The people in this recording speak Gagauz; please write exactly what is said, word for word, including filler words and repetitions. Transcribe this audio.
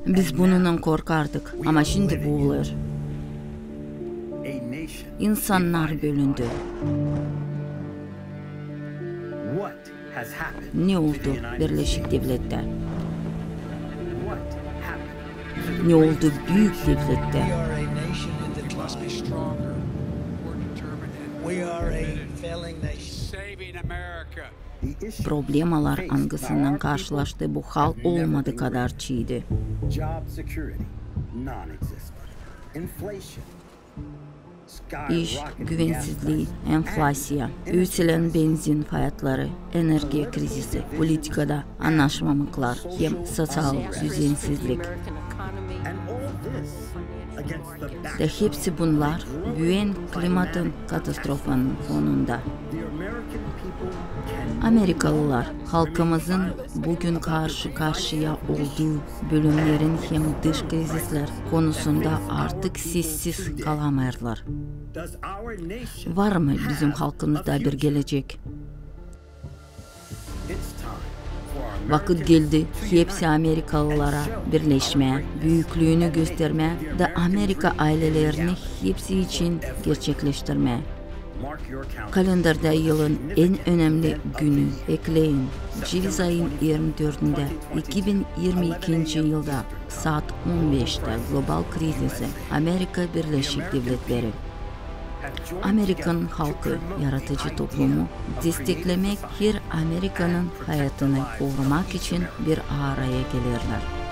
Biz bununnan korkardık, ama şindi bu olêr. İnsannar bölündü. Ne oldu Birleşik Devlettä? Ne oldu büük devlettä? Problemalar, angısınnan karşılaştı bu halk, olmadıı kadar çiiydi. İş güvensizlii, enflasiya, üüselän benzin fayatları, energiya krizisi, politikada annaşmamaklar hem soţial düzensizlik. Da hepsi bunnar büün klimatın katastrofanın fonunda. Amerikalılar, halkımızın büün karşı-karşıya olduu bölümnerin hem dış krizislär konusunda artık sessiz kalamêêrlar. Var mı bizim halkımızda bir gelecek? Vakıt geldi hepsi amerikalılara birleşmää, büüklüünü göstermää da Amerika aylelerini hepsi için gerçekleştirmää. Kalendarda yılın en önemli günü ekleyin, ceviz ayın irmi dördündä iki bin irmi ikinci yılda saat on beştä global krizisi Amerika Birleşik Devletleri. Amerikan halkı, yaradıcı toplumu desteklemäk, her Amerikanın hayatını korumak için bir araya gelerlär.